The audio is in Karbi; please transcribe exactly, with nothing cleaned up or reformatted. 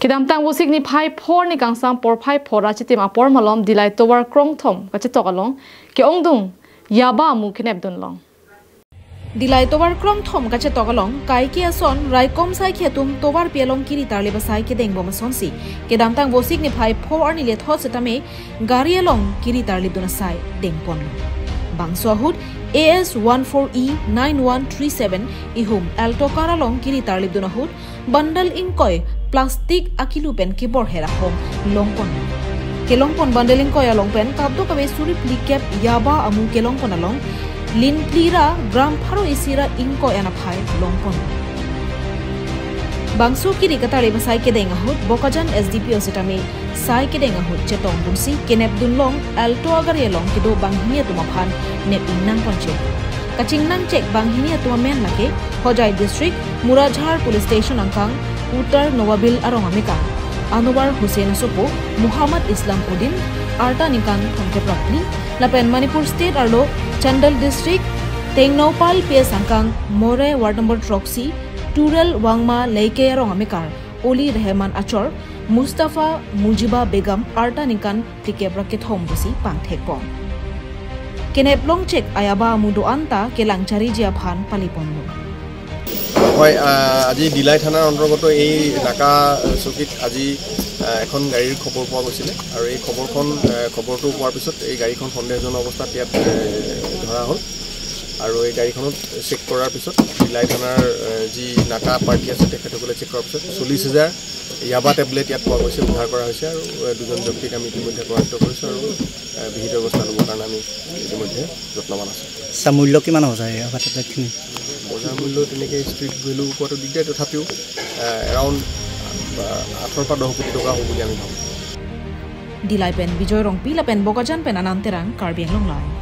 Kedamtang Vosik niphai pho arni kangsam porphai pho ra chitim apor malom Dillai tovar krongthom kachetok along ke-ongdung yaba amu kenepdun long. Dillai tovar krongthom kachetok along kaike ason raikom saikhi atum tovarpi along kiri tarlip asai kedeng bom asonsi kedamtang Vosik niphai pho arni lethot setame gari along kiri tarlipdun asai dengponlo. Bangso ahut A S one four E nine one three seven ihum Alto car along kiri tarlipdun ahut bandal ingkoi plastic akilu pen keborher ahong longpon. Kelongpon bandal ingkoi along pen kadokave suri phlikep yaba amu kelongpon along lin phli ra gram pharo isi ra ingkoi anaphai longpon. Bangso kiri katarlip asai kedeng ahut Bokajan S D P O setame sai kedeng ahut chetongdunsi kenepdun long Alto agari along kedo banghini atum aphan nep ingnang ponche. Kachingnang chek banghini atum amen lake Hojai District, Murajhar Police Station angkang, Uttar Noabil arong amekar, Anwar Hussain asopo, Muhammad Islam Uddin, arta ningkan thomkep ra phli, lapen Manipur State arlo Chandel District, Tengnoupal P S angkang, Moreh ward number throksi, Turel Wangma Leike arong amekar, Oli Rehman achor, Mustafa Mujiba Begum arta ningkan phlikep ra kethom pusi pangthekpon. Kenep long chek ayaba amu do-an ta kelang chariji aphan paliponlo. হয়, আহ, আজি ডিলাই থানাৰ অন্তৰ্গত এই নাকা, আহ, চকীত আজি, আহ, এখন গাড়ীৰ খবৰ পোৱা গৈছিলে আৰু এই খবৰখন, আহ, খবৰটো পোৱাৰ পিছত এই গাড়ীখন সন্দেহজনক অৱস্থাত ইয়াত, আহ, ধৰা হ'ল আৰু এই গাড়ীখনত চেক কৰাৰ পিছত ডিলাই থানাৰ, আহ, যি নাকা পাৰ্টি আছে তেখেতসকলে চেক কৰাৰ পিছত চল্লিছ হাজাৰ য়াবা টেবলেট ইয়াত পোৱা গৈছে, উদ্ধাৰ কৰা হৈছে আৰু, আহ, দুজন ব্যক্তিক আমি ইতিমধ্যে কৰায়ত্ত কৰিছোঁ আৰু, আহ, বিহিত ব্যৱস্থা ল'বৰ কাৰণে আমি ইতিমধ্যে যত্নৱান আছোঁ। ছাৰ, মূল্য কিমান হ'ব ছাৰ এই টেবলেটখিনি? বজাৰ মূল্য তেনেকৈ ষ্ট্ৰীট ভেলু কোৱাটো দিগদাৰ, তথাপিও, আহ, এৰাউণ্ড, আহ, আঠৰ পৰা দহ কোটি টকা হ'ব বুলি আমি ভাবোঁ। Dillai pen Bijoy Rongpi lapen Bokajan pen Anand Terang, Karbi Anglong Live.